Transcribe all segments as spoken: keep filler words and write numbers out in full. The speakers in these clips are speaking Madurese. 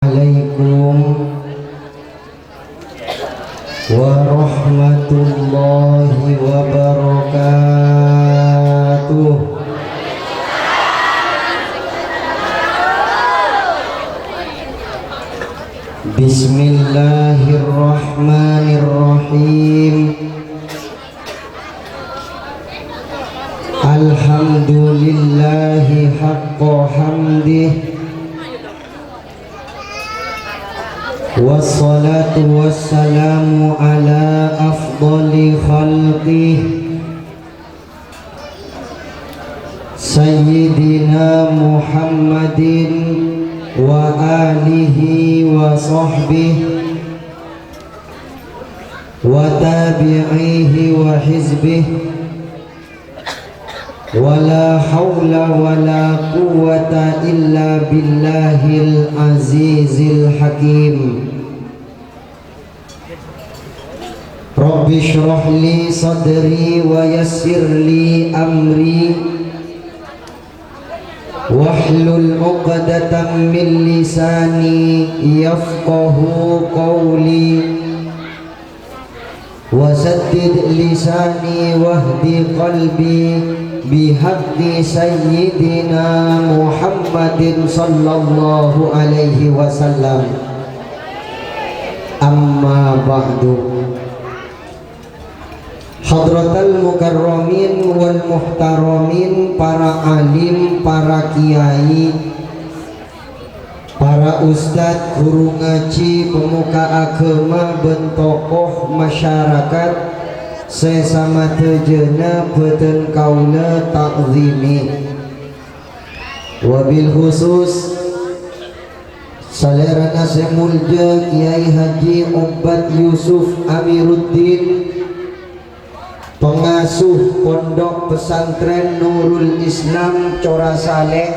Assalamualaikum warahmatullahi wabarakatuh. Bismillahirrahmanirrahim. Alhamdulillahi haqqa hamdih. Wassalatu wassalamu ala afdali khalqih, Sayyidina Muhammadin wa alihi wa sahbihi wa tabi'ihi wa hizbihi. Wa la haula wa la quwwata illa billahil azizil hakim. Rabbi shrah li sadri wa yassir li amri, wahlul 'uqdatam min lisani yafqahu qawli. Wasaddid lisani wahdi qalbi bihaqqi Sayyidina Muhammadin sallallahu alaihi wasallam. Amma ba'du. Hadratal mukarramin wal muhtaramin, para alim, para kiai, para ustad, ghuru ngaji, pemuka agama, bân tokoh masyarakat sè samadhâjâna bâdhân kaulâ ta'zimi. Wabil khusus, salèrana sè molja Kiai Haji Obad Yusuf Amiruddin, pengasuh Pondok Pesantren Nurul Islam Corasalè,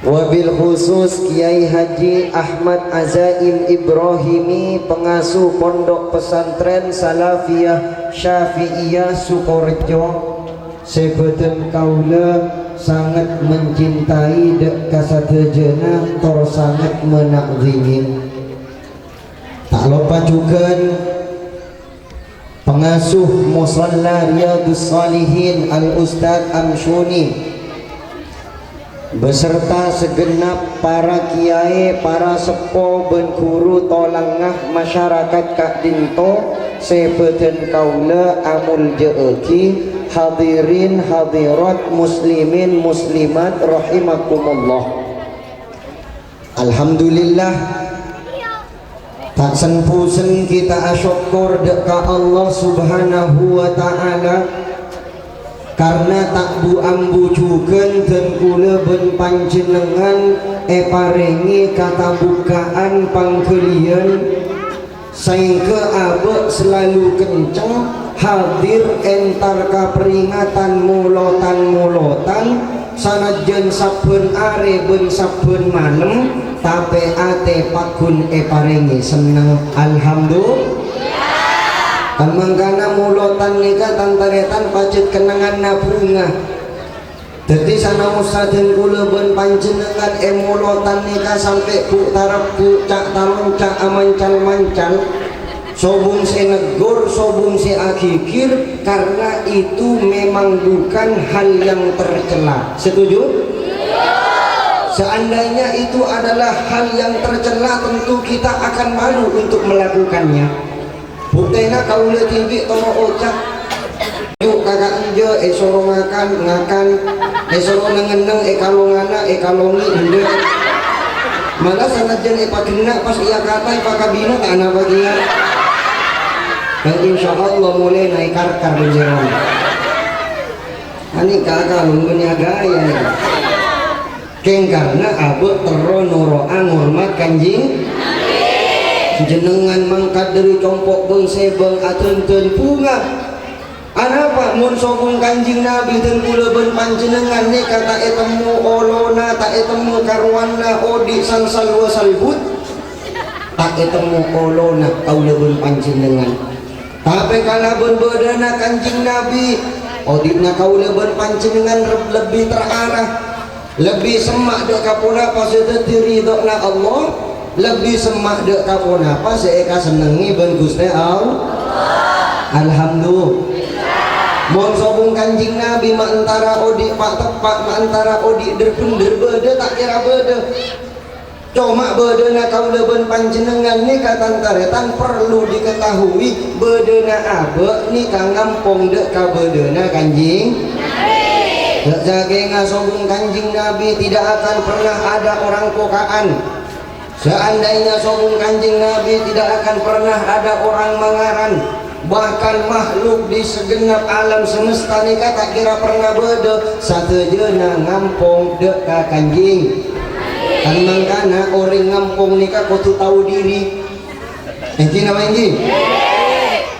wabil khusus Kiai Haji Ahmad Azaim Ibrahimi, pengasuh Pondok Pesantren Salafiyah Syafi'iyah Sukorejo, sè bâdhân kaulâ sanget mencintai dâ' ka sadhâjâna tor sanget mena'zimi. Ta' loppa jhughân pengasuh Musalla Riyadus Shalihin Al Ustadz Amsyuni, beserta segenap para kiai, para seppo, bân ghuru tolangnga masyarakat ka'dinto sè bâdhân kaulâ amoljâ'aghi, hadirin hadirat, muslimin muslimat rahimakumullah. Alhamdulillah, ta' sen-posen kita asokkor dâ' ka Allah Subhanahu wa Ta'ala, karna ta' bu-ambu jhughân dân kulâ bân panjhennengngan èparèngè katabukkaan pangghâliyân, saèngghâ abâ' salalu kenceng hadir entar ka peringatan molotan-molotan, sanajjân sabbhân arè bân sabbhân malem, tapè atè pagghun èparèngè senneng. Alhamdulillah. Kan mangkana molotan nèka tan-tarètan pajhât kennengnganna bhunga. Dhâddhi, sanaossa dân kulâ bân panjhennengngan è molotan nèka sampè' bu'-tarebbhu', ca'-talonca', amancal-mancal, sobung sè neggur, sobung sè aghigir, karena itu memang bukan hal yang tercela. Setuju? Seandainya itu adalah hal yang tercela, tentu kita akan malu untuk melakukannya. Buktèna kaulâ dhibi' toro' oca'. Ju' kaka' enjâ', èsoro ngakan, ngakan, èsoro neng-enneng, èkalongana, èkalongè, endâ'. Malah sanajjân èpaghenna' pas è akata èpakabina ta' anapa kèya. Bân insyaallah molaè naè' kar-kar bân jârâna. Anèka kalong bânnè aghâjâ nèka. Kèng karna abâ' terro noro'a ngormat Kanjeng Nabi. Jennengngan mangkat dhâri compo' bâng-sèbâng adhândhân bhunga. Anapa mon sobung Kanjeng Nabi dân kulâ bân panjhennengngan nèka ta' ètemmo olona, ta' ètemmo karowanna odi' sal-salwa salbut? Ta' ètemmo olona kaulâ bân panjhennengngan. Tapè kalabân bâdâna Kanjeng Nabi, odi'na kaulâ bân panjhennengngan reb-, lebbi terarah. Lebbi semma' dâ' ka ponapa sè dhâddhi ridhâna Allah, lebbi semma' dâ' ka ponapa sè èkasennengngè bân Ghustè Allah. Alhamdulillah. Mon sobung Kanjeng Nabi ma' entara odi' pa'-teppa', ma' entara odi' dhâr-bhendhâr bâdâ ta' kèra bâdâ. Coma bâdâna kaulâ bân panjhennengngan nèka tan-tarètan parlo diketahui, bâdâna abâ' nèka ngampong dâ' ka bâdâna Kanjeng Nabi. Dâ' sakènga sobung Kanjeng Nabi tidak akan pernah ada orang kokaan. Seandainya sobung Kanjeng Nabi tidak akan pernah ada orang mangaran. Bahkan makhluk di segenap alam semesta nèka ta' kèra pernah bâdâ sadhâjâna ngampong dâ' ka Kanjeng. Kan mangkana orèng ngampong nèka kodhu tao dhiri. Èngghi napa èngghi?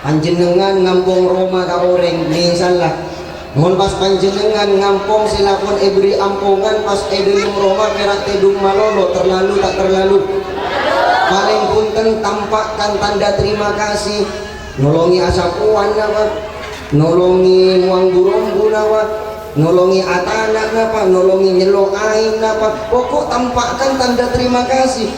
Panjhennengngan ngampong roma ka orèng, misalla. Mon pas panjhennengngan ngampong sè lakon èberri' ampongan pas è dhâlem roma pèra' tèdung malolo, terlalu ta' terlalu? Palèng bhunten tampa'kan tanda terima kasih. Nolongè asapowan napa? Nolongè moang bu-rombu napa? Nolongè atana' napa? Nolongè nyello' aèng napa? Poko' tampa'kan tanda terima kasih.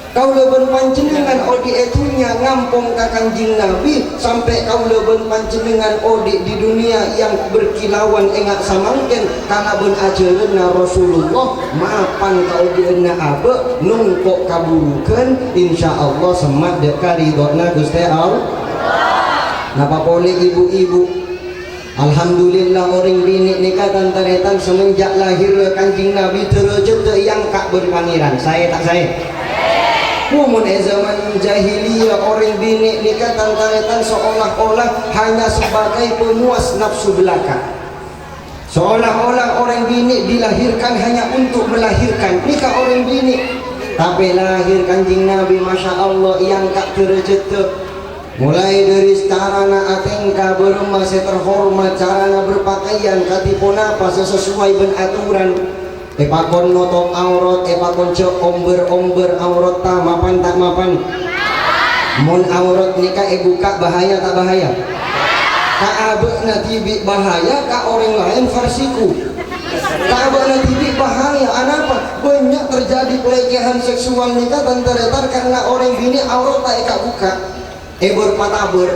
Kaulâ bân panjhennengngan odi' è dhunnya ngampong ka Kanjeng Nabi, sampè' kaulâ bân panjhennengngan odi' di dunia yang berkilauan enga' samangkèn kalabân ajhârânna Rasulullah, mapan kaodi'ânna abâ', nongko' kabhurughân, insyaallah semma' dâ' ka ridhâna Ghustè Allah. Napa polè ibu-ibu? Alhamdulillah, orèng binè' nèka tan-tarètan semenjak lahir Kanjeng Nabi dârâjhâddhâ èangka' bân Pangèran. Saè ta' saè? Mon è zaman jahiliyah, orèng binè' nèka tan-tarètan seolah-olah hanya sebagai pemuas nafsu belaka. Seolah-olah orèng binè' dilahirkan hanya untuk melahirkan. Nèka orèng binè'. Tapè lahir Kanjeng Nabi, masya Allah, èangka' dârâjhâddhâ. Molaè dhâri carana atèngka bârâmma sè terhormat, carana berpakaian kadhi ponapa sè sesuai bân aturan. Èpakon notop aurat, èpakon jhâ' ombâr-ombâr auratta, mapan ta' mapan? Mon aurat nèka èbukka' bahaya ta' bahaya? Ka abâ'na dhibi' bahaya, ka orèng laèn farsiku. Ka abâ'na dhibi' bahaya, anapa? Bânnya' terjadi pelecehan seksual nèka tan-tarètan karena orèng binè' auratta èka'-bukka'. Èbâr-patabâr,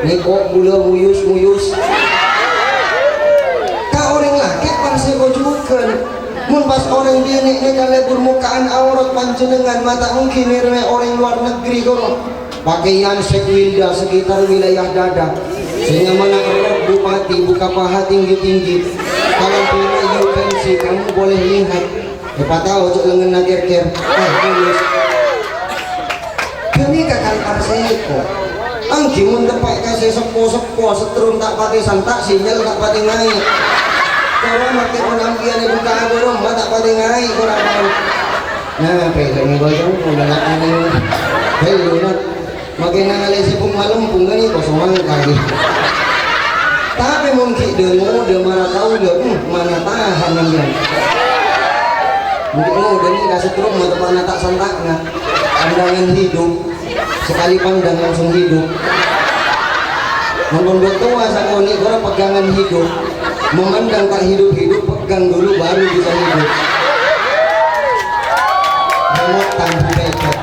nèko' bulâ muyus-muyus. Ka orèng lakè' pas sè kojugân. Mon pas orèng binè' nèka lebur mokka'an aurat panjhennengngan mata ènggi mèrèmè orèng luar negeri kono. Pakaian sè winda sekitar wilayah dada. Sè nyamana rok bupati bukka' paha tinggi-tinggi. Kalau punya you can see, kamu boleh lihat. Èpatao jhâ' lengngenna kèr-kèr. Ah, tulus. Ghânèka kan parsèko. Ènggi mon teppa' ka sè seppo-seppo, setrum ta' patè santa', sinyal ta' patè ngaè'. Kora makè pon ampèyan èbukka' abârâmma ta' patè ngaè', kora pon. Nah, pèlèng bâjâng, pon anak anèng. Hello, nak. Makè nang alè sibuk malem, bhungana kosong mangkali. Tapè mon ghi' dâ-ngodâ mara kaulâ, hmm, mana tahan sampèyan. Mon ghi' ngodâ nèka setrum mantep ana ta' santa'na. Pandangan hidup. Sekali pandang langsung hidup. Mon bâdâ towa sakonè' kora pegangan hidup. Memandang tak hidup-hidup, pegang dulu baru bisa hidup. Remotan, pepet.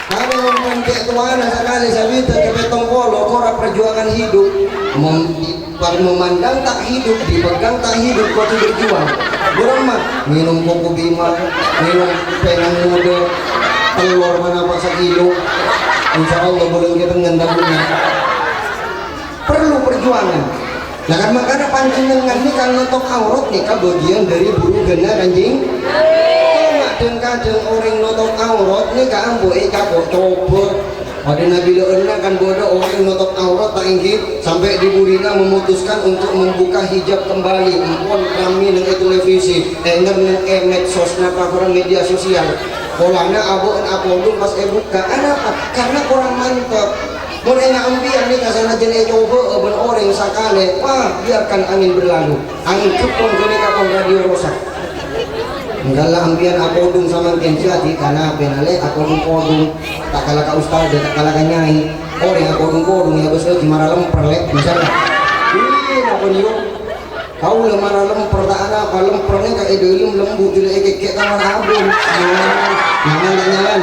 Karena mon cè' towana sakalè sabidhâk ka pèttong polo, kora perjuangan hidup. Mem-, memandang tak hidup, dipegang tak hidup, kodhu berjuang. Bârâmma, ngènom koko bima, ngènom pènang muda, telur manapa sakilo. Insya Allah, bulân kètèngan dâbuna. Perlu perjuangan. Lah kan mangkana panjhennengngan nèka notop aurat nèka bâgiyân dâri bhurughânna Kanjeng. Coma dhâng-kadhâng orèng notop aurat nèka ambu ècako' coba. Padâ nabilâ'ânna kan bâdâ orèng notop aurat ta' ènggi, sampè' dhi-budhina memutuskan untuk membuka hijab kembali. Empon ramè neng è televisi, èngèr neng è medsos, napa korang media sosial. Polana abâ'na apodung pas èbukka'. Anapa? Karena korang mantep. Mon ènga' ampèyan nèka sanajjhân ècobâ'â bân orèng sakalè, wah, biarkan angin berlalu. Angghep pon ghânèka pon radio rosak. Engghâlla ampèyan apodung samangkèn jhâ' dhi' kanapè nalè apodung-podung. Ta' kala ka ustad, ta' kala ka nyai. Orèng apodung-podung ya bes lagi mara lemper lè', misalnya. Iyâ, napa nèko? Kaulâ mara lèmpèr ta' anapa, lèmpèr nèka è dhâlem lembu' jhulâ èkèkè' ka mara abon. Nyaman, nyaman ta' nyaman?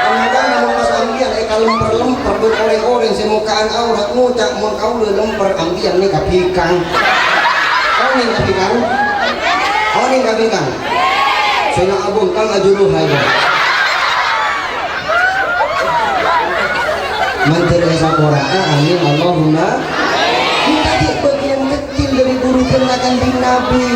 Kadhâng-kadhâng mon pas sampèyan èkalèmpèr-lèmpèr bân orèng-orèng sè mokka'an aurat ngoca' mon kaulâ lèmpèr, sampèyan nèka bhikang. Onèng ka bhikang? Onèng ka bhikang? Sè na' abon kan ajuru hai. Mandhâr èsapora'a, amin, Allahumma. Nèka ghi' bâgiyân kecil dhâri burughânna Kanjeng Nabi.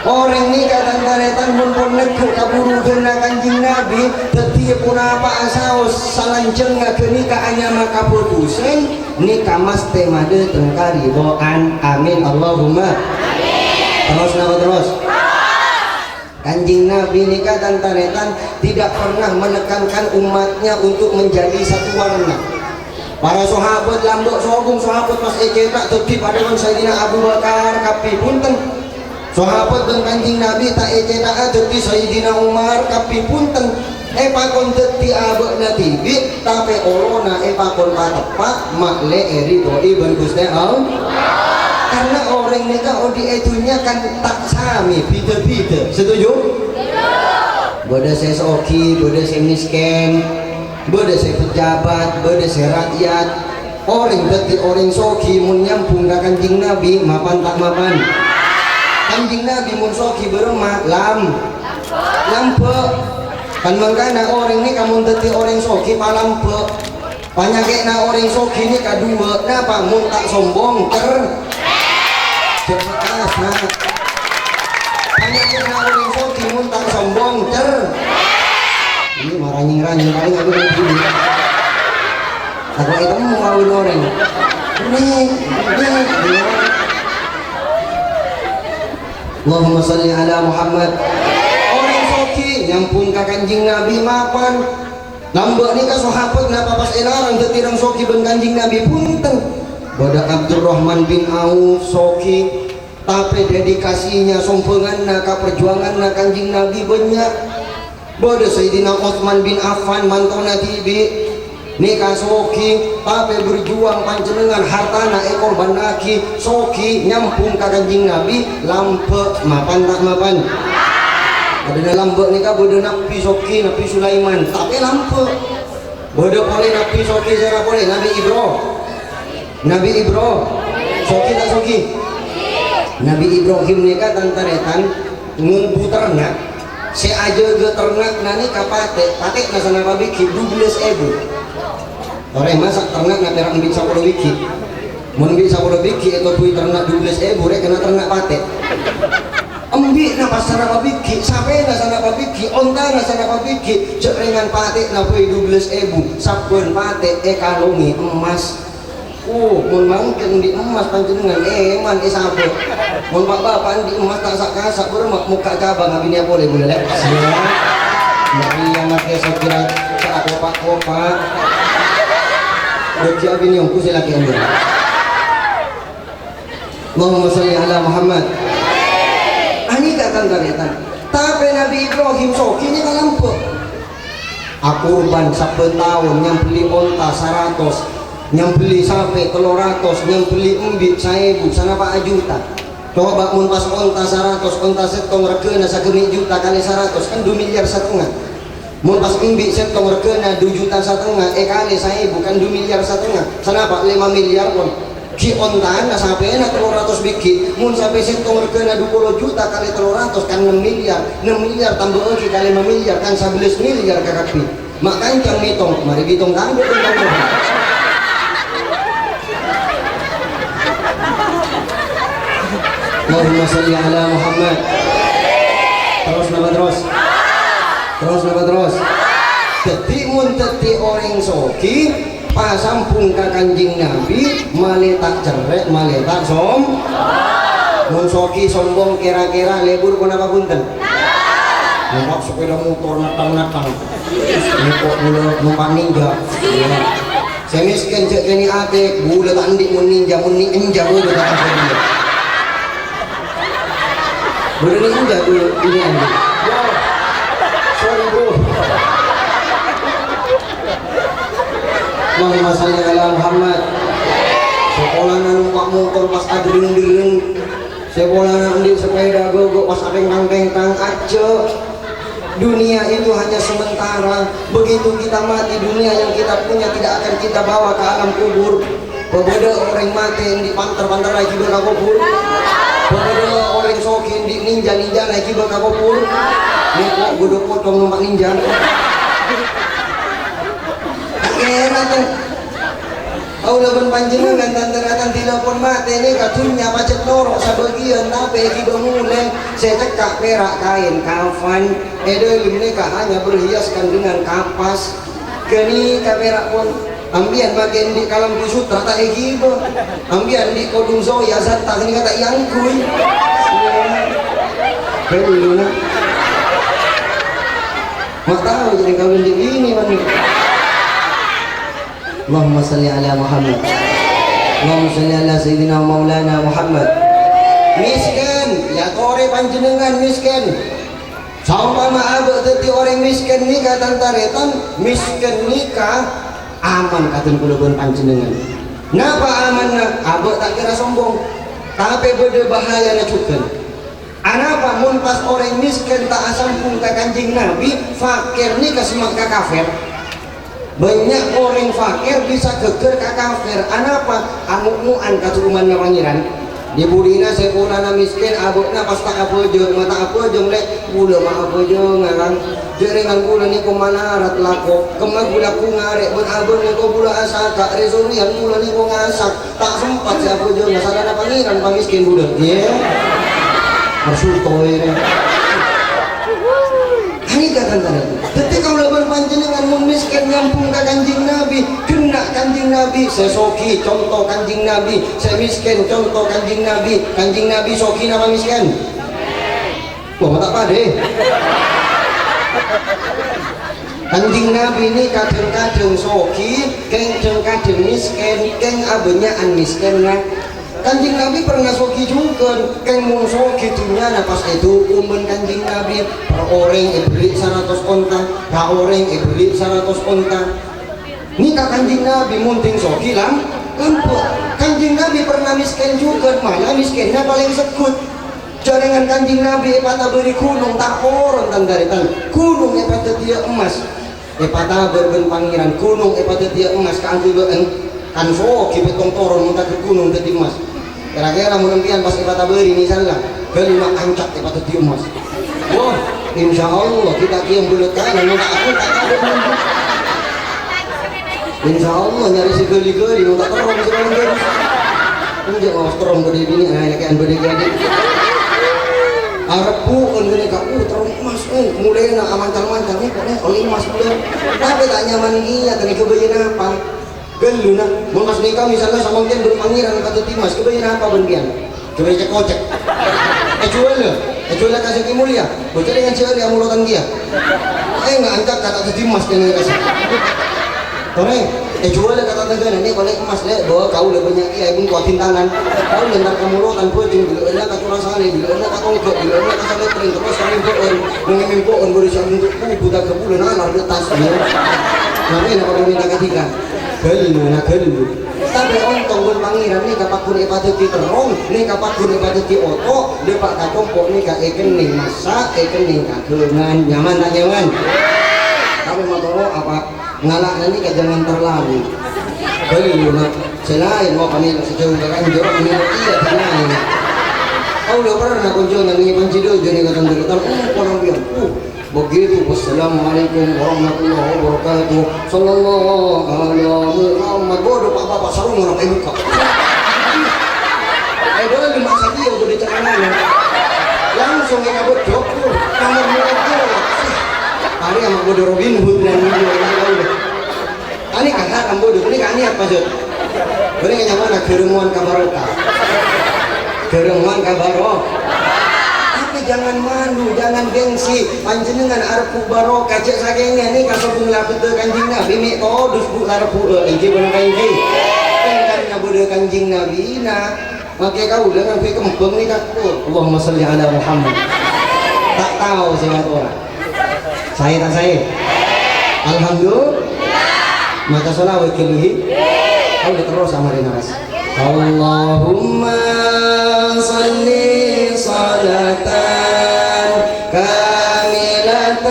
Orèng nèka, tan-tarètan, mon pon neggu' ka burughânna Kanjeng Nabi, dhâddhiyâ ponapa'a saos salanjhângnga ghânèka anyama kabhâghusân, nèka mastè madâteng karidho'an. Amin, Allahumma. Terros napa terros? Kanjeng Nabi nèka, tan-tarètan, tidak pernah menekankan umatnya untuk menjadi satu warna. Para sahabat lambâ' sobung, sahabat pas ècèta' dhâddhi padâ bân Sayyidina Abu Bakar, kabbhi bhunten. Sahabat bân Kanjeng Nabi ta' ècèta'a dhâddhi Sayyidina Umar, kabbhi bhunten. Èpakon dhâddhi abâ'na dhibi', tapè olona èpakon pateppa', ma'lè èridhoi bân Ghustè Allah. Karna orèng nèka odi' è dhunnya kan ta' samè, bhidhâ-bhidhâ. Setuju? Bâdâ sè soghi, bâdâ sè mèskèn, bâdâ sè pejabat, bâdâ sè rakyat. Orèng dhâddhi orèng soghi mon nyambhung ka Kanjeng Nabi, mapan ta' mapan? Kanjeng Nabi mon soghi bârâmma? Lam-, lambâ'. Kan mangkana orèng nèka mon dhâddhi orèng soghi palambâ'. Panyakè'na orèng soghi nèka duwâ', napa mon ta' sombong? Cer-, cer-, kasa. Panyakè'na orèng soghi mon ta' sombong? Cer-, ini mah ranyèng-ranyèng, palèng aku nang budi. Tako' ètemmo kawin orèng. Nih, nih, nih. Allahumma shalli ala Muhammad. Orèng soghi nyambhung ka Kanjeng Nabi mapan. Lambâ' nèka sahabat napa pas èlarang dhâddhi orèng soghi bân Kanjeng Nabi? Bhunten. Bâdâ Abdurrahman bin Auf soghi, tapè dedikasinya, sombhânganna ka parjuwânganna Kanjeng Nabi bânnya'. Bâdâ Sayyidina Utsman bin Affan, mantona dhibi', nèka soghi, tapè berjuang panjhennengngan hartana èkorbhânnaghi, soghi nyambhung ka Kanjeng Nabi, lambâ', mapan ta' mapan? Bâdâna lambâ' nèka bâdâ Nabbhi soghi, Nabbhi Sulaiman, tapè lambâ'. Bâdâ polè Nabbhi soghi sèra polè, Nabbhi Ibro-, Nabbhi Ibro-, soghi ta' soghi? Nabbhi Ibrahim nèka tan-tarètan ngobâ ternak, sè ajâgâ ternakna nèka patè', patè'na sanapa bighi'? Dubellâs èbu. Torè masa' ternakna pèra' embi' sapolo bighi'. Mon embi' sapolo bighi' ètobui ternak dubellâs èbu, rè' kèna ternak patè'. Embi'na pas sanapa bighi', sapèna sanapa bighi', ontana sanapa bighi', jhâ' rèngan patè'na bhâi dubellâs èbu, sabbhân patè' èkalongè emmas. Oh, mon mangkèn andi' emmas panjhennengngan, èman èsabâ'. Mon pa'-bapa' andi' emmas ta' sa'-kasa', bârâmma mokka' cabang abinèya polè bulâ, lè'. Iyâ. Mariya makè sokira ta' kopa-kopa. Bâgi abinèya ongghu sè lakè' andi'. Allahumma shalli ala Muhammad. Anèka tan-tarètan. Tapè Nabbhi Ibrahim soghi nèka lambâ'. Akurban sabbhân taon nyambelli onta saratos, nyambelli sapè tello ratos, nyambelli embi' saèbu, sanapa juta. Coba mon pas onta saratos, onta sèttong regghâna saghâmè' juta kalè saratos, kan du milyar satengnga. Mon pas embi' sèttong regghâna du juta satengnga èkalè saèbu, kan du milyar satengnga. Sanapa? Lèma milyar pon. Ghi' ontana sapèna tello ratos bighi'. Mon sapè sèttong regghâna du polo juta kalè tello ratos, kan nem milyar. Nem milyar tambâ'âghi ka lèma milyar, kan sabellâs milyar kakabbhi. Ma' kancang mètong, marè bitong kandhu'. Allahumma shalli ala Muhammad. Terros napa terros? Terros napa terros? Dhâddhi mon dhâddhi orèng soghi, pasambhung ka Kanjeng Nabi, malè ta' cerrè', malè ta' som-, mon soghi sombong kèra-kèra lebur ponapa bhunten? Numpak sepeda motor natang-natang. Numpak bulâ, numpak Ninja. Sè mèskèn jhâ' kènè' atè, bulâ ta' andi' mon Ninja, mon ni-, Ninja bulâ ta' andi'. Bulâ ni Ninja bulâ ini andi'. Yo. Sorry, Bro. Allahumma shalli ala Muhammad. Sakolana numpak motor pas adreng-dereng. Sè polana andi' sepeda gogo pas atengkang-tengkang, aja. Dunia itu hanya sementara. Begitu kita mati, dunia yang kita punya tidak akan kita bawa ke alam kubur. Pabâdâ orèng matè andi' panter-panter èghibâ ka kubur. Pabâdâ orèng soghi andi' ninja-ninja èghibâ ka kubur. Nèko godok potong numpak ninja. Kèra, Tong. Kaulâ bân panjhennengngan tan-tarètan dhilâ pon matè nèka dhunnya pajhât noro' sabâgiyân, tapè èghibâ molè sè cekka' pèra' kaèn kafan. È dhâlem nèka hanya berhiaskan dengan kapas. Ghânèka pèra' pon. Ambiyân makè andi' kalambu sutra ta' èghibâ. Ambiyân andi' kodhung Zoya Zatta ghânèka ta' èangghuy. Ghânèka. Ma' tao jârèya kaulâ andi' binè, man. Allahumma shalli ala Muhammad. Allahumma shalli ala Sayyidina wa Maulana Muhammad. Miskin, ya torè panjhennengngan miskin. Saompama abâ' dhâddhi orèng miskin nèka, tan-tarètan, miskin nèka aman kadhâng kaulâ bân panjhennengngan. Napa amanna? Abâ' ta' kèra sombong. Tapè bâdâ bahayana jhughân. Anapa mon pas orèng miskin ta' asambhung ka Kanjeng Nabi, fakir nèka semma' ka kafir? Bânnya' orèng fakir bisa ghâggâr ka kafir. Anapa? Ango'ngo'an ka turumanna Pangèran. Dhi-budhina sè polana miskin, abâ'na pas ta' abhâjâng, ma' ta' abhâjâng, Lè', bulâ ma' abhâjânga, Kang. Jhârèngan bulâ nèko malarat lako, kemma bulâ ku ngarè', bân abâ' nèko bulâ asaka', rè-sorèyan bulâ nèko ngasak. Ta' sempat sè abhâjânga, salana Pangèran pamiskin budhâk. Yè. Maksud toy rè. Ani ka tan-tarètan. Dhâddhi kaulâ bân panjhennengngan mon miskin nyambhung ka Kanjeng Nabi, ghenna' Kanjeng Nabi, sè soghi conto Kanjeng Nabi, sè miskin conto Kanjeng Nabi, Kanjeng Nabi soghi napa miskin? Wah, ta' padâ. Kanjeng Nabi nèka kadhâng-kadhâng soghi, kadhâng-kadhâng miskin, kèng abânnya'an miskinna. Kanjeng Nabi pernah soghi jhughân, kèng mon soghi dhunnyana pas èdukung bân Kanjeng Nabi, per orèng èberri' saratos onta, ka orèng èberri' saratos onta. Nèka Kanjeng Nabi mon dhing soghi lam-, lambâ'. Kanjeng Nabi pernah miskin jhughân, malah miskinna palèng segghut. Jhârèngan Kanjeng Nabi èpatabâri ghunong ta' poron, tan-tarètan. Ghunong èpadhâddhiyâ emmas. Èpatabâr bân Pangèran, ghunong èpadhâddhiyâ emmas kaangghuy bâ'en. Kan soghi pèttong toron mon tadâ' ghunong dhâddhi emmas. Kèra-kèra mon empèyan pas èpatabâri, misalla, ghâllu ma' ancak èpadhâddhi emmas. Wah, insyaallah, kita kèya bulâ kanan, mon ta' aku, ta' tadâ' nunggu. Insyaallah, nyarè sè ghâli-ghâli, mon ta' terrong sè palèng ghâli. Enjâ' maos terrong bâdâ binè', ah, lakè'an bâdâ ghâli. Arebbhu'ân ghânèka, uh, terrong emmas, eh, mulèna amancal-mancal, nèko, nèko, emmas bulâ. Tapè ta' nyaman niyat, nèko ghâbâyâ napa? Ghâlluna, mon pas nèka misalla samangkèn bân Pangèran èpadhâddhi emmas, ghâbâyâ napa bân kèyan? Ghâbâyâ cè'-kocè'. Èjhuwâlâ, èjhuwâlâ ka sè ghi' molja. Bocor dengan cewek yang mulotan dia. Eh, nggak angkat kata tadi emas dengan kasih. Torè, èjhuwâlâ ka tatangghâna, "Nè', kok nè' emmas, Lè', bâ kaulâ bânnya' kèya, bengko abintangan. Kaulâ entar ka mulotan bhâjâng, bilâ'âna ka Curah Salè, bilâ'âna ka Tongghâ, bilâ'âna ka Salètrèng, terros ka Mimpo'on. Nang Mimpo'on bâdâ sè untuk kubu ta' kabulâ nalar di atas, ya." Namanya apa meminta ketiga? Ghâllu, na ghâllu. Tapè ontong bân Pangèran nèka pagghun èpadhâddhi terrong, nèka pagghun èpadhâddhi oto', dâpa' ka compo' nèka èkennèng massa', èkennèng kaghengan. Nyaman ta' nyaman? Tapè matoro' apa? Ngala'na nèka jangan terlalu. Ghâllu, na. Sè laèn mau panèka sè jhâu ka kanjeng, iyâ, sè laèn. Kaulâ pernah konjhângan nèka panji dâjâ nèka tang-tarètan. Oh, orang bilang, uh, Begitu, "Wassalamualaikum warahmatullahi wabarakatuh. Sallallahu ala Muhammad." Bodoh, Pak, Bapak, sarung orang buka. Eh, dulu di masa dia udah diceramahnya. Langsung ya, bodoh. Kamar murah dia. Hari sama bodoh Robin Hood dan dia. Ani kakak kan bodoh, ini kan niat, Pak, Jod. Ini kan nyaman, nah, geremuan ka barokah. Geremuan ka baro-, Tapi jangan malu, jangan gengsi. Panjhennengngan arebbhu barokah, jhâ' sakèngngè nèka sobung la bhâdhâ Kanjeng Nabi, mè' todus, Bu, la rebbhu'â. Èngghi bân apa èngghi? Èngkana bhâdhâ Kanjeng Nabi, na. Makè kaulâ ngangghuy kembhâng nèka. Allahumma shalli ala Muhammad. Ta' tao sè ngatora. Saè ta' saè? Alhamdulillah. Maca shalawat ka Nabi. Kaulâ terros amarè naras. Allahumma shalli صلاة كاملة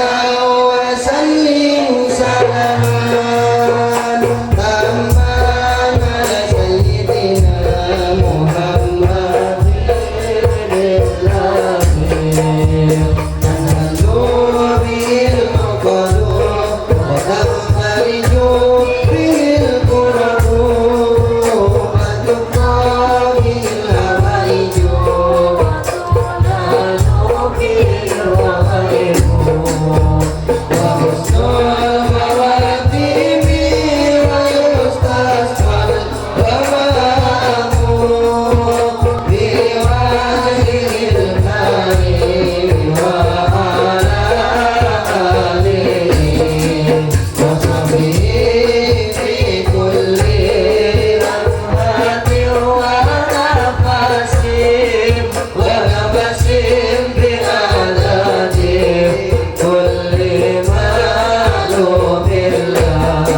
وسلم سلاما تاما على سيدنا محمد الذي تنحل به العقد وتنفرج به الكرب وتقضى به الحوائج وتنال به الرغائب وحسن الخواتيم ويستسقى الغمام بوجهه الكريم وعلى آله وصحبه في كل لمحة ونفس ونفس بعدد كل معلوم لك.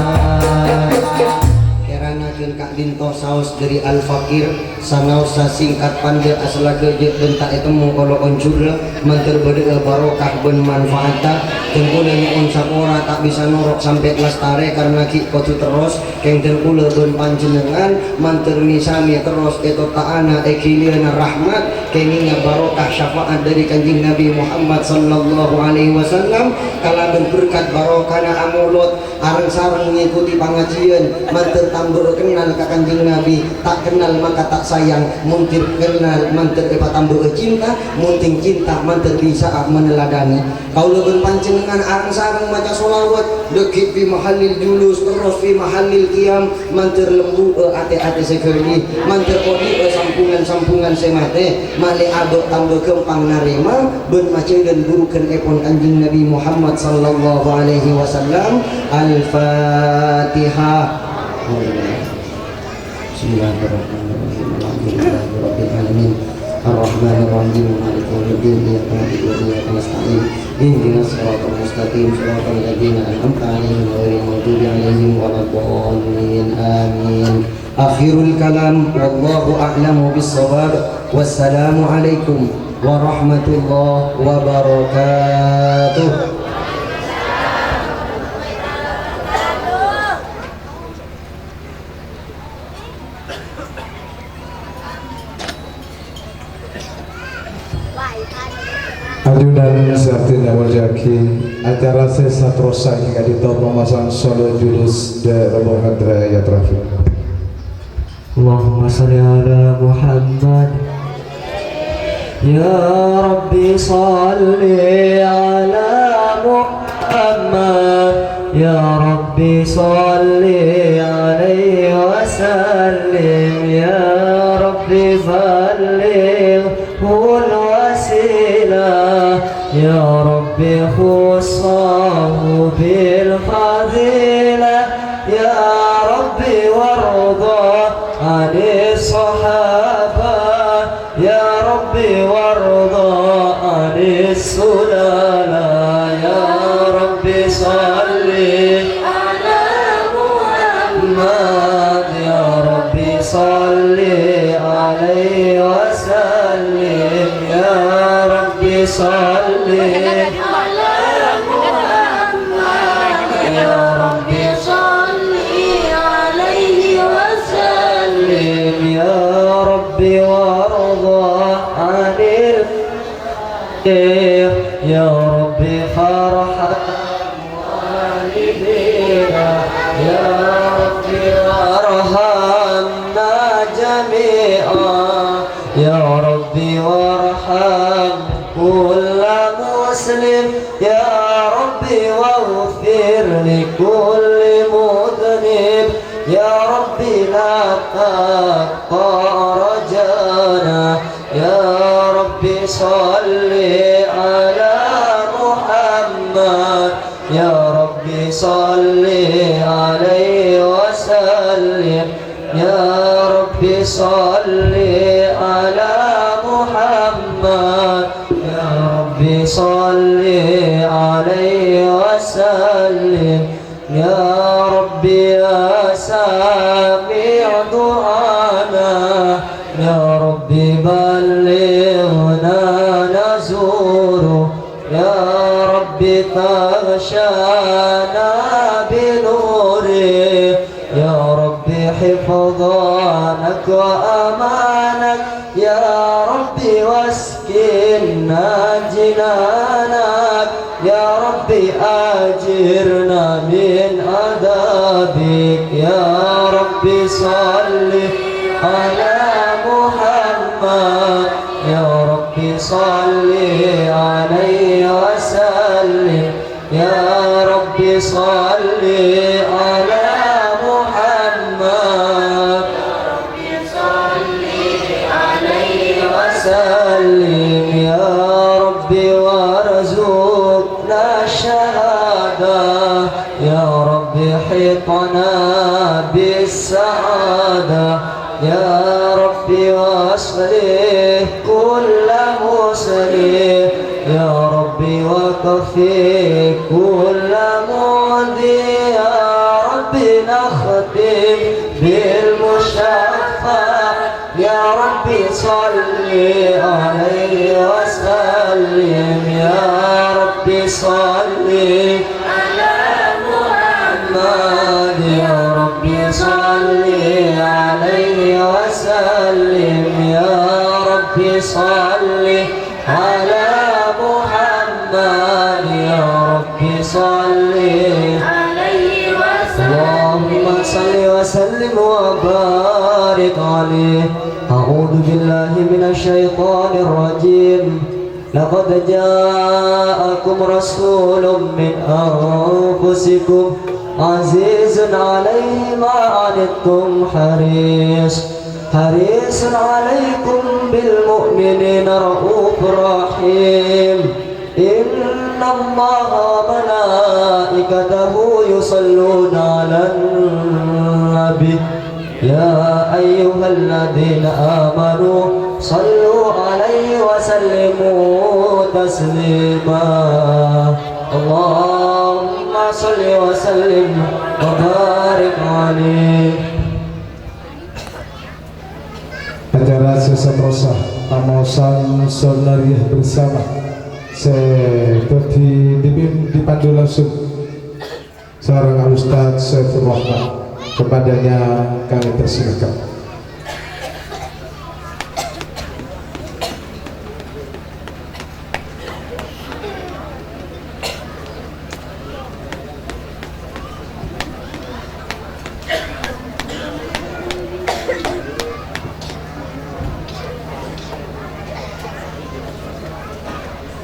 Kèrana ghân ka'dinto saos dhâri Al-Fakir, sanaossa sèngkat pandhâ' asalaghâ jhâ' bân ta' ètemmo kala onjhurrâ, mandhâr bâdâ'â barokah bân manfaatta. Dhân kaulâ nyo'on sapora ta' bisa norok sampè' lastarè karna ghi' kodhu terros. Kèng dhân kaulâ bân panjhennengngan mandhâr mè-samè terros è totta'anna è ghiliyânna rahmat, kèngèngnga barokah syafa'at dhâri Kanjeng Nabi Muhammad sallallahu alaihi wasallam, kalabân berkat barokana amolod, areng-sareng ngèkotè pangajiyân, mandhâr tambâ'â kennal ka Kanjeng Nabi, ta' kennal maka ta' sayang, mon dhâddhi kennal mandhâr èpatambâ'â cinta, mon dhing cinta mandhâr bisa'a maneladanè. Kaulâ bân panjhennengngan areng-sareng maca sholawat, dhâggi' fi mahallil julus, terros fi mahallil qiyam, mandhâr lembu'â atè-atè sè ghâli, mandhâr odi'â sambhungan-sambhungan sè matè, malè abâ' tambâ ghâmpang narèma bân majhâlân bhurughânèpon Kanjeng Nabi Muhammad sallallahu alaihi wasallam. Al-Fatihah. بسم الله الرحمن الرحيم. الحمد لله رب العالمين. الرحمن الرحيم. مالك يوم الدين. إياك نعبد وإياك نستعين. اهدنا الصراط المستقيم. صراط الذين أنعمت عليهم غير المغضوب عليهم ولا الضالين. آمين. آخر الكلام. والله أعلم بالصواب. والسلام عليكم ورحمة الله وبركاته. Ajunan sè abdhina molja'aghi, acara sè saterrossa ka'dinto pamaso'an sholawat julus dhâ' Rombongan Raya Trafik. اللهم صل على محمد. يا رب صل على محمد. يا رب صل عليه وسلم. يا رب بلغه الوسيلة. يا رب خصه بالفضيلة. يا رب وارض عن الصحابة. يا رب وارض عن السلالة. يا رب صل على محمد. يا رب صل عليه وسلم. يا رب صل على محمد. يا رب صل عليه وسلم. يا رب وارض عن ال-، يا رب فارحم والدينا. يا رب وارحمنا جميعا. يا رب وارحم كل مسلم. يا رب واغفر لكل مذنب. يا رب لا تقطع رجانا. يا رب صل على محمد. يا رب صل عليه وسلم. يا رب صل على محمد. يا رب صل عليه وسلم. يا رب يا سامع دعانا، يا رب بلغنا بنوره. يا رب حفظانك وأمانك، يا رب واسكننا جنانك، يا رب أجرنا من عذابك. يا رب صل على محمد، يا رب صل عليه وسلم. يا رب صل على محمد، يا رب صل عليه وسلم. يا رب وارزقنا الشهادة، يا رب حطنا بالسعادة. يا رب واصلح كل مصلح، يا رب وكفي كل معدي. يا رب نختم بالمشفع، يا رب صل عليه وسلم. يا رب صل على محمد، يا رب صل عليه وسلم. يا رب صل على محمد، يا رب صل عليه وسلم. اللهم صل وسلم وبارك عليه. أعوذ بالله من الشيطان الرجيم. لقد جاءكم رسول من أنفسكم عزيز عليه ما عنتم حريص، حريص عليكم بالمؤمنين رءوف رحيم. إن الله وملائكته يصلون على النبي، يا أيها الذين آمنوا صلوا عليه وسلموا تسليما. اللهم صل وسلم وبارك عليه. Acara sè saterrossa, pamaosan Sunnariyah Bersama, sè dhâddhi dipim-, dipandu langsung sareng Al Ustadz Saifur Rahman. Kepadanya kami persilakan.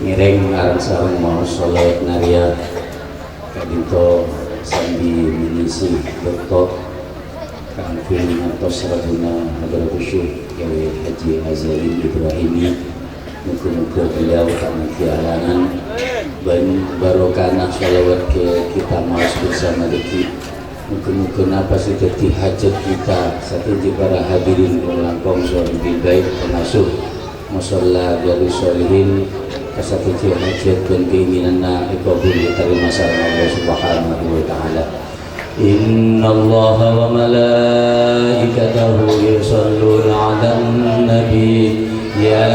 Ngèrèng areng-sareng maos shalawat nariyah. Ka'dinto sambi mènyèsè bâkto kaangghuy ngantos rabbuna hadratus syuh Kyai Haji Azali Ibrahimi. Moghâ-moghâ beliau ta' ngangghuy alangan bân barokahna shalawat kè kita maos bersama dhâggi'. Moghâ-moghâ napa sè dhâddhi hajat kita sadhâjâ para hadirin langkong sè lebbi baik termasuk Musholla Darus Sholihin, ka sadhâjâ hajat bân keinginanna èkabul ètarèma sareng Allah Subhanahu wa Ta'ala. إن الله وملائكته يصلون على النبي، يا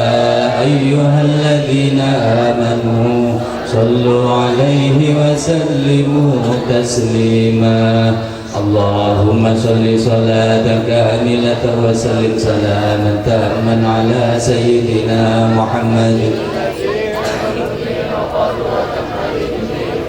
أيها الذين آمنوا صلوا عليه وسلموا تسليما. اللهم صل صلاة كاملة وسلم سلاما تاما على سيدنا محمد.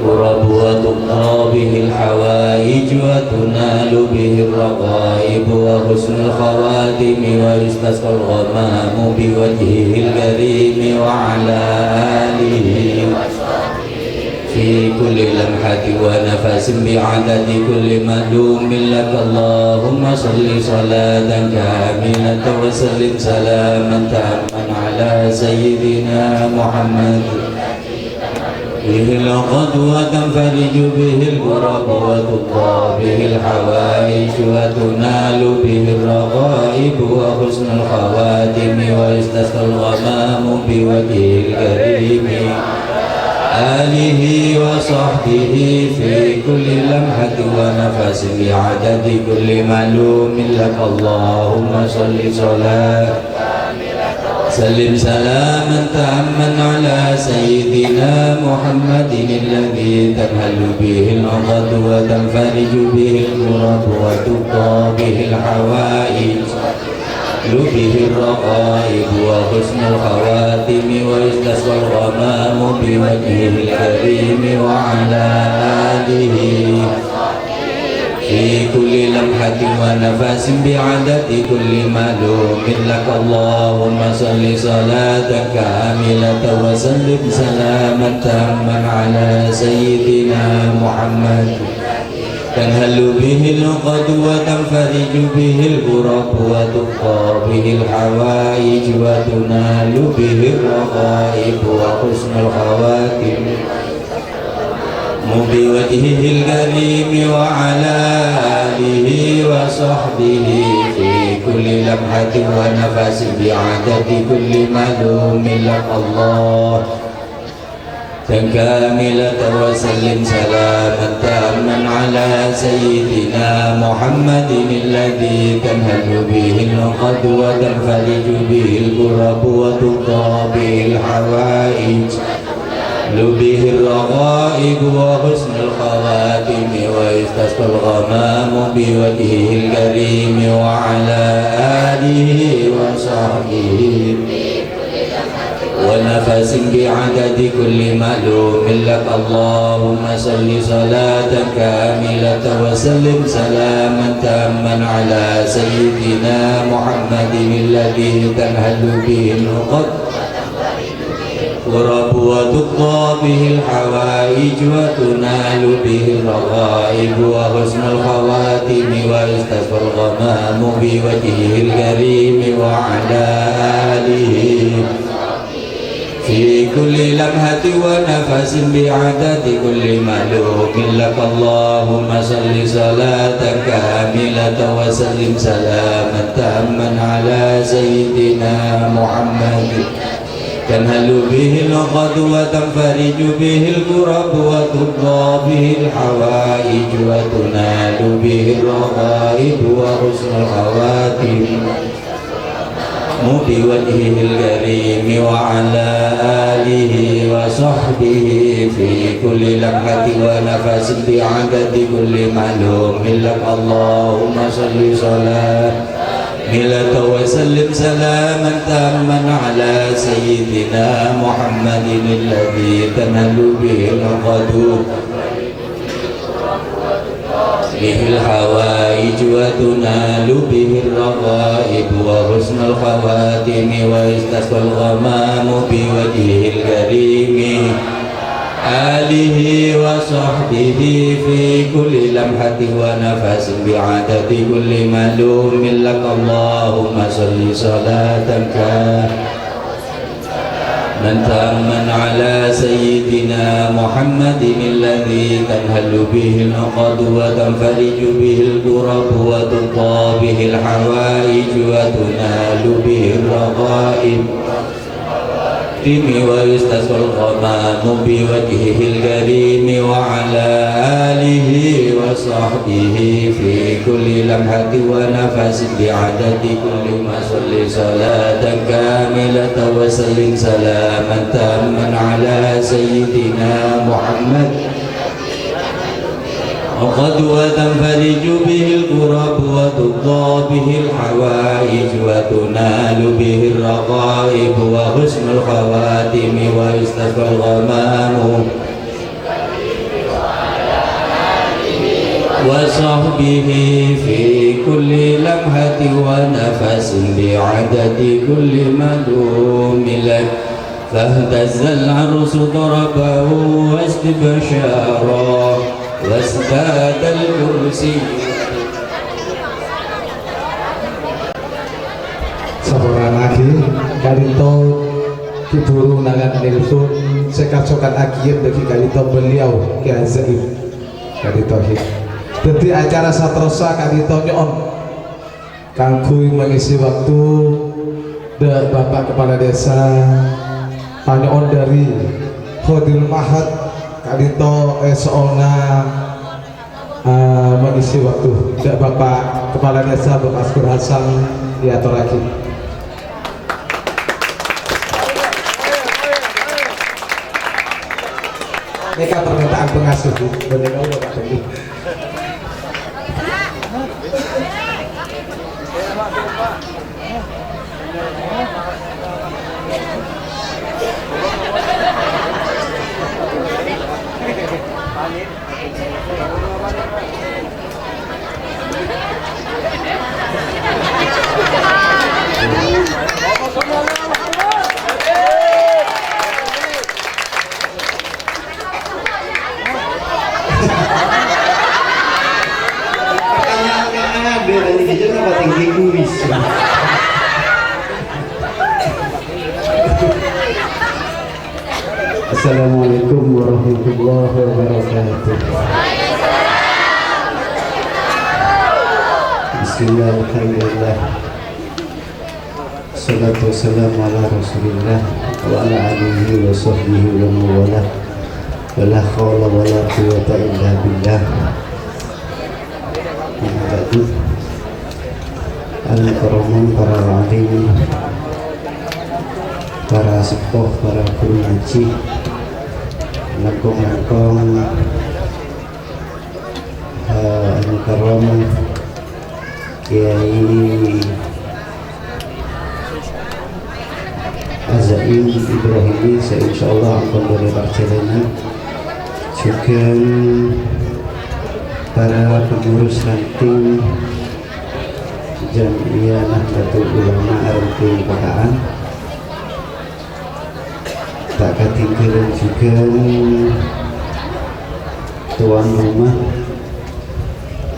الكرب وتقضى به الحوائج وتنال به الرغائب وحسن الخواتم ويستسقى الغمام بوجهه الكريم وعلى آله في كل لمحة ونفس بعدد كل معلوم لك. اللهم صل صلاة كاملة وسلم سلاما تاما على سيدنا محمد. به العقد وتنفرج به الكرب وتقضى به الحوائج وتنال به الرغائب وحسن الخواتم ويستسقى الغمام بوجهه الكريم آله وصحبه في كل لمحة ونفس بعدد كل معلوم لك. اللهم صل صلاة سلم سلاما تاما على سيدنا محمد الذي تنحل به العقد وتنفرج به الكرب وتقضى به الحوائج، به الرغائب وحسن الخواتم ويستسقى الغمام بوجهه الكريم وعلى آله في كل لمحة ونفس بعدد كل معلوم لك. اللهم صل صلاة كاملة وسلم سلاما تاما على سيدنا محمد تنحل به العقد وتنفرج به الكرب وتقضى به الحوائج وتنال به الرغائب وحسن الخواتم بوجهه الكريم وعلى آله وصحبه في كل لمحة ونفس بعدد كل معلوم لك. الله كاملة وسلم سلاما تاما على سيدنا محمد الذي تنحل به العقد وتنفرج به الكرب وتقضى به الحوائج به الرغائب وحسن الخواتم ويستسقى الغمام بوجهه الكريم وعلى آله وصحبه ونفس بعدد كل معلوم لك. اللهم صل صلاة كاملة وسلم سلاما تاما على سيدنا محمد الذي تنحل به العقد الكرب وتقضى به الحوائج وتنال به الرغائب وحسن الخواتم ويستسقى الغمام بوجهه الكريم وعلى آله في كل لمحة ونفس بعدد كل معلوم لك. اللهم صل صلاة كاملة وسلم سلاما تاما على سيدنا محمد تنحل به العقد وتنفرج به الكرب وتقضى به الحوائج وتنال به الرغائب وحسن الخواتم بوجهه الكريم وعلى آله وصحبه في كل لمحة ونفس بعدد كل معلوم لك. اللهم صل صلاة كاملة وسلم سلاما تاما على سيدنا محمد الذي تنحل به العقد به الحوائج وتنال به الرغائب وحسن الخواتم ويستسقى الغمام بوجهه الكريم آله وصحبه في كل لمحة ونفس بعدد كل معلوم لك. اللهم صل صلاة كاملة تاما على سيدنا محمد الذي تنحل به العقد وتنفرج به الكرب وتقضى به الحوائج وتنال به الرغائب ويستسقى الغمام بوجهه الكريم وعلى آله وصحبه في كل لمحة ونفس بعدد كل ما صل صلاة كاملة وسلم سلاما تاما على سيدنا محمد العقد وتنفرج به الكرب وتقضى به الحوائج وتنال به الرغائب وحسن الخواتم ويستسقى الغمام وصحبه في كل لمحة ونفس بعدد كل معلوم لك. فاهتز العرش طربا واستبشارا وازداد الكرسي. Saporana aghi, ka'dinto Ki Buru Nangan Nelpon sè kasokan agiyân dhâggi' ka'dinto beliau Ki Azaim. Ka'dinto aghi. Dhâddhi acara saterrossa ka'dinto nyo'on kaangghuy mangèsè bâkto dâ' Bapa' Kepala Desa, panyo'on dâri Khodil Mahad ka'dinto èso'ona, eh, mangèsè bâkto dâ' Bapa' Kepala Desa, Bapa' Asgur Hasan, èatorraghi. Nèka permintaan pengasuh, Bu. Bhender, Pak Tenggi. Pertanyaan kan ada, tadi aja napa tinggi kuis. Assalamualaikum warahmatullahi wabarakatuh. Bismillah, alhamdulillah. Salatu wassalamu ala Rasulillah wa ala alihi wa sahbihi wa mawalah. Wa la haula wa la quwwata illa billah. Amma ba'du. Al-mukarramun, para alim, para sepuh, para guru ngaji, langkong-langkong, eh, al-mukarram Kiai Azaim Ibrahimi, sè insyaallah ampon bâdâ parjhâlânan. Jhughân para pengurus ranting Jam'iyah Nahdlatul Ulama ranting Paka'an. Ta' katinggalan jhughân tuan rumah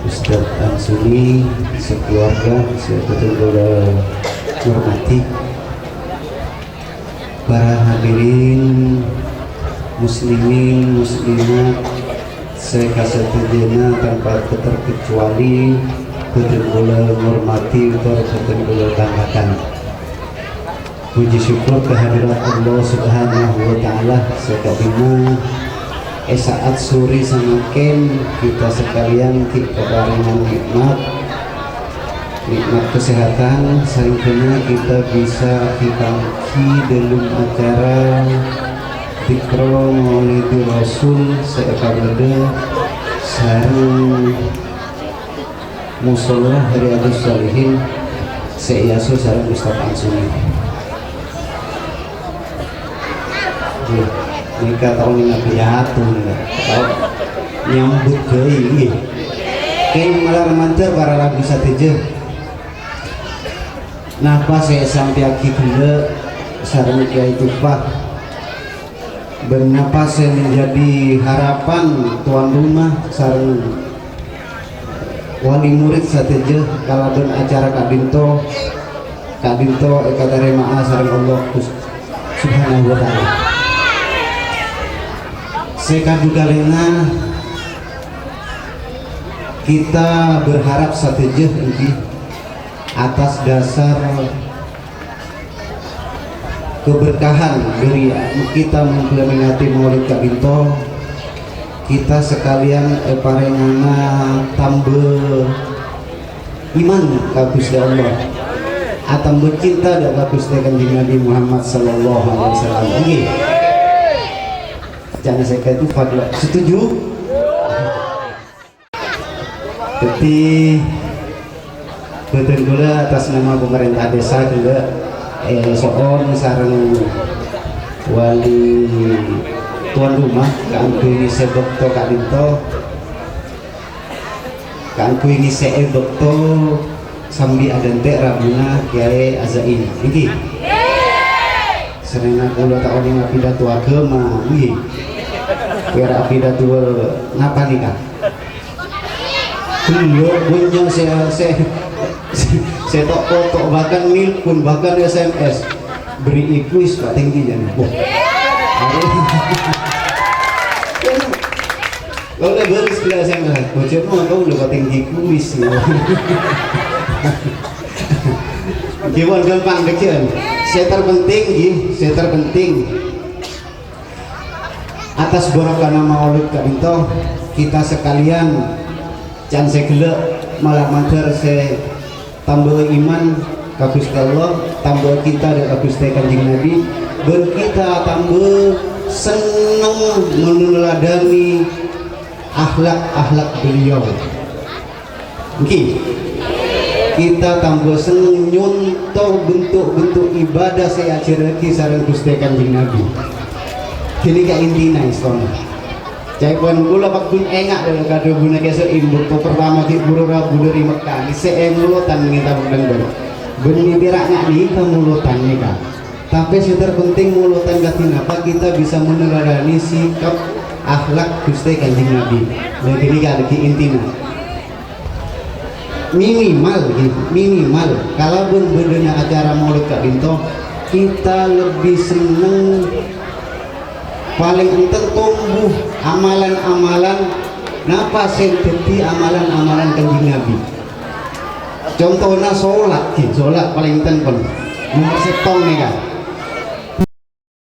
Ustadz Ansuni, sakeluarga sè bhâdhân kaulâ hormadhi. Para hadirin muslimin muslimat sè kasadhâjâna tanpa terkecuali bhâdhân kaulâ hormadhi, bhâdhân kaulâ banggakan. Puji syukur ka hadirat Allah Subhanahu wa Ta'ala, sè ka'dimma è sa'at sore samangkèn kita sekalian ghi' kaparèngan nikmat, nikmat kesehatan, sehingga kita bisa èpangghi dâlem acara Dzikra Maulidi Rasul sè èpabâdâ sareng Musholla Riyadus Shalihin sè èaso sareng Ustadz Ansuni. Ngghi, nèka tao nèng pidato nèka. Tao nyambut ghâi, ngghi. Kèng malar mandhâr para rabu sadhâjâ. Napa sè èsampèyaghi ghellâ' sareng Kiai Tufah? Bân napa sè menjadi harapan tuan rumah sareng wali murid sadhâjâ kalabân acara ka'dinto, ka'dinto èkatarèma'a sareng Allah Gus-, Subhanahu wa Ta'ala. Sè kadhuwâ kalèna, kita berharap sadhâjâ èngghi atas dasar keberkahan dhâri kita memperingati Maulid ka'dinto, kita sekalian èparèngana tamba iman ka Ghustè Allah, atamba cinta dâ' ka Ghustè Kanjeng Nabi Muhammad sallallahu alaihi wasallam. Ngghi. Jhâ' sè ka'dinto fadla. Setuju? Dhâddhi, bhâdhân kaulâ atas nama pemerintah desa kaulâ, eh, so'on sareng wali tuan rumah kaangghuy ngèssè bâkto ka'dinto, kaangghuy ngèssè'è bâkto sambi adhânte' rabuna Kiai Azaim. Ngghi. Sarèna kaulâ ta' onèng apidato aghâma, ngghi. Pèra' apidato napa nèka? Ghellâ' bânnya' sè, sè, sè tok-kotok, bahkan nèlpon, bahkan S M S. Bâri' kuis Pak Tenggi jârèya. Wah. Kaulâ bâles ghellâ' S M S. Bocor mau kaulâ Pak Tenggi kuis. Ghi pon ghâmpang dhâggi'ân. Sè terpenting, ngghi, sè terpenting. Atas barokahna maulid ka'dinto, kita sekalian can sè ghellâ' malar mandhâr sè tambâ iman ka Ghustè Allah, tambâ cinta dâ' ka Ghustè Kanjeng Nabi, bân kita tambâ Senneng meneladanè akhlak-akhlak beliau. Ènggi, kita tambah senneng nyonto bentuk-bentuk ibadah sè èajhârraghi sareng Ghustè Kanjeng Nabi. Ghânèka intina, èston. Ca'èpon kaulâ paggun enga' dâ' ka dhâbuna Kè So'in bâkto partama ghi' buru rabu dâri Mekkah, sè èmolotan ngènta bhâdhân. Bânnè pèra' nga' nèka molotan nèka. Tapè sè terpenting molotan kadhi napa kita bisa meneladanè sikap akhlak Ghustè Kanjeng Nabi. Nah, ghânèka dhâddhi intina. Minimal, gitu, minimal. Kalabân bâdâna acara molod ka'dinto, kita lebbi senneng palèng enten tombu amalan-amalan napa sè dhâddhi amalan-amalan Kanjeng Nabi. Contona solat, gitu, solat palèng enten pon. Nomor sèttong nèka.